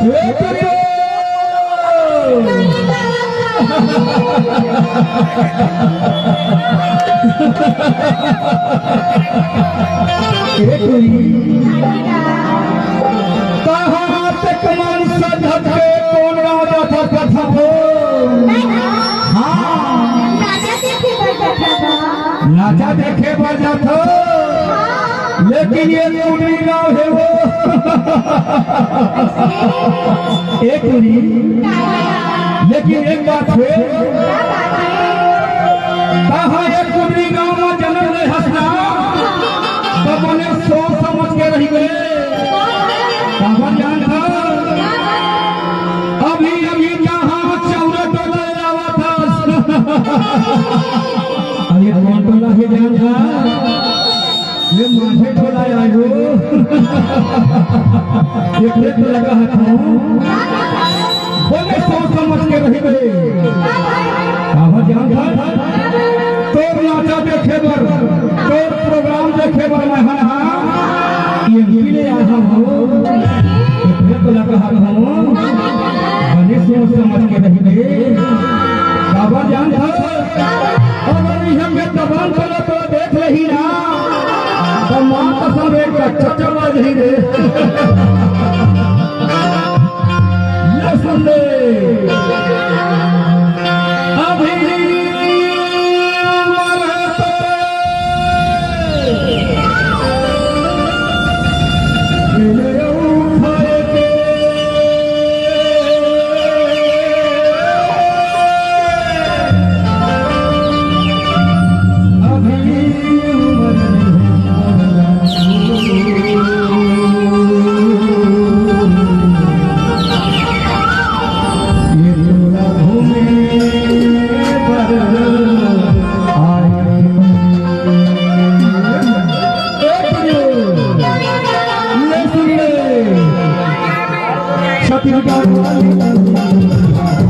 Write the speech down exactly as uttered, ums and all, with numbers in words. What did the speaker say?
ए टुरी! ए टुरी! कहाँ तक मन सजग के कोन राजा था कथा हो? हाँ। राजा देखे बर जाथा था। राजा देखे बर जाथा। हाँ। लेकिन ये टुरी गाँव हे वो। ए टुरी, लेकिन एक बात हे, कहाँ ये टुरी गाँव में जन्म ले हस ना, तो बने सोच समझ के रहिबे। काबर जानथा? अभी, अभी जहाँ चौरा टोला आवत हस। अरे कोन टोला हे जानथा? ये माझे टोला आए हो। एकरे तो लगा हाथ हूँ। बोले सोच समझ के रहिबे। काबर जानथा? तोर नाचा देखे बर, तोर प्रोग्राम देखे बर मैं हन हाँ। ये मिले आहा हूँ। एकरे तो लगा हाथ हूँ। बने सोच समझ के रहिबे। काबर जानथा? अगर इहाँ के दबान चला तो देख लेही ना, तो मन कसम एक अच्छा चला जाही रे। ले सुन ले। अभी मरते छत्तीसगढ़ वाली